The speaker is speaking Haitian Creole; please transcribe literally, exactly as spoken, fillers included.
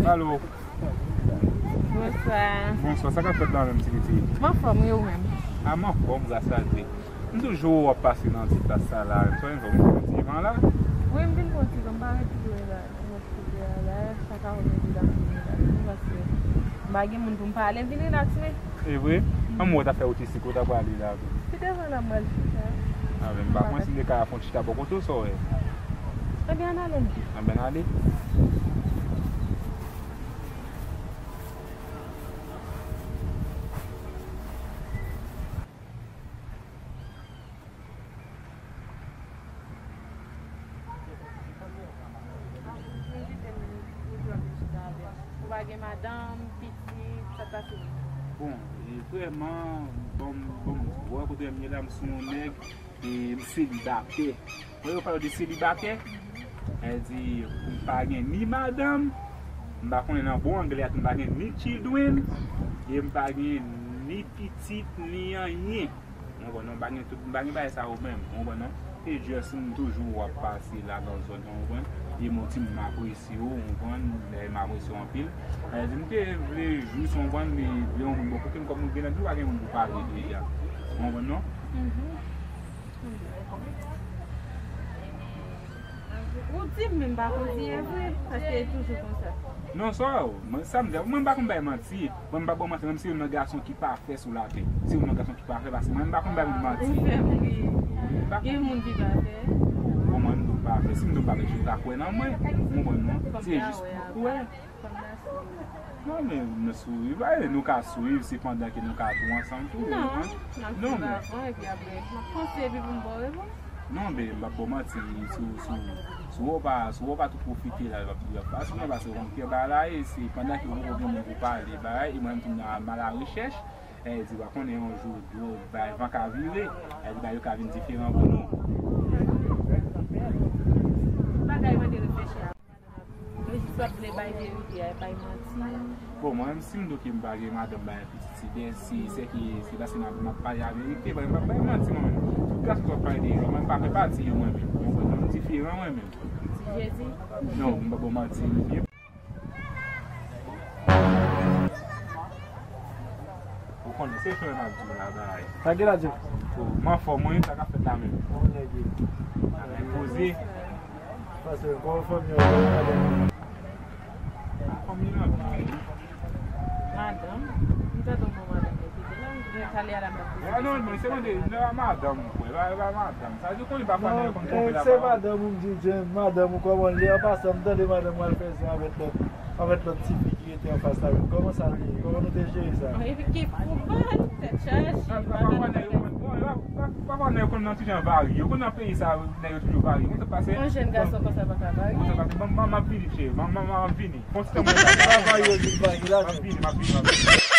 Alo. Bonswa. Bonswa, sa k ap fèt la menm, ti pitit? M anfòm, wi, ou menm? A, m anfòm, gras a Dye. M toujou wè w ap pase nan ti plas sa la. M sonje m fè yon ti van la. Wi, m vin pran ti van, m pa ret tou la. Lòt kote a la, sa ka fè m rete la, m vini la, paske m pa gen moun pou m pale, m vin rilaks, wi. E vre? Ann, mwen, w t ap fè wout isi, kote w prale la? Se devan la, m pral chita. A, men m pa konnen si m te ka fè yon chita bò kote w, sa w wè? Ebyen, ann ale, non. Ann, ann ale. Ou pa gen madanm, pitit, sa k pase? Bon, e vrèman, bon, bon, wè kote m ye la, m se yon nèg, e m selibatè. Mwen, yo pale de selibatè, sa vle di, m pa gen ni madanm, m pa konnen nan bon anglè a tou, m pa gen ni children, e m pa gen ni pitit, ni anyen. Ou konprann, non? M pa gen tout, m pa gen bagay sa yo menm, ou konprann, non? E just m toujou wè w ap pase la nan zòn nan, ou konprann? E m yon timoun m apresye w, ou konprann? E m apresye w anpil. E, m te vle jis, ou konprann, li vle yon moun bò kote m, kòm ou gen nan di w pa gen moun pou pale deja. Ou konprann, non? Mhm. Ou di m, men m pa konn si e vre, paske e toujou konsa. Non, sa, mwen, sa m di, mwen m pa konn bay manti. Mwen m pa ba w manti, menm si youn nan gason ki pafè sou latè. Si youn nan gason ki pafè, paske mwen m pa konn bay moun manti. Ou fè m ri. Gen moun ki pafè. Bon, mwen m di w pafè. Si m di w pafè, ou ka kwè nan mwen. Ou konprann, non? Se jis pou kwè. Non, men nou souri, ba, nou ka swiv, se pandan ke nou ka tou ansanm tou, non, non, men. Epi apre, m ap panse, epi pou m ba w repons. Non, men m p ap ba w manti, si w, si w, si w pa, si w pa tou pwofite la, l ap, l ap fasil, non, paske w konn kè bagay la ye, se pandan ke w poko gen moun pou pale, bagay, e mwen menm tou m nan, m alarechèch, e di w pa konnen yon jou, dlo, bay, van ka vire, e di bagay yo ka vin diferan pou nou. Bagay mande reflechi a. Yo jis ap vle bay verite a, bay manti. Bon, mwen menm, si m di w ke m pa gen madanm, m pa gen pitit, se byen, si se ke se paske m ap, m ap pale laverite, mwen m p ap bay manti, mwen menm. Tout gason k ap pale de yo, mwen m pa fè pati yo, mwen menm. Ou konprann, mwen m diferan, mwen menm. Ti Jezi? Non, m p ap ba w manti, m byen. Ou konnen, se frè m ap di w la, bay. Sa gen la, Jeff? O, m anfòm, wi, sa k ap fèt la menm? Bon, nèg yo. Bagay poze. Pase, kòman fanmi an ye? Fanmi an byen, wi. Madanm, m tande yon bon madanm yo kite la, m vle pale a la m ap poze. A non, men se mande, nan madanm, frè, pa, pa madanm. Sa di konnen pafwa nèg yo konn twonpe la pawòl. Se madanm ou m di, Jeff, madanm ou kòman l ye? An pasan, m tande madanm ou al fè zen avèk lòt, avèk lòt tifi ki rete anfas la menm. Kòman sa l ye? Kòman nou te jere sa? Epi ki foutbòl, tèt chaje, pa konn. Pafwa nèg yo konn nan ti jan varye. Yo konn nan peyi sa, nèg yo toujou varye. Mwen te pase. Yon jèn gason konsa pa ka varye. Mwen te pase. M ap vini, cheri. M ap vini. Fon ti tan mwen. Travay yo di varye la. M ap vini, m ap vini, m ap vini.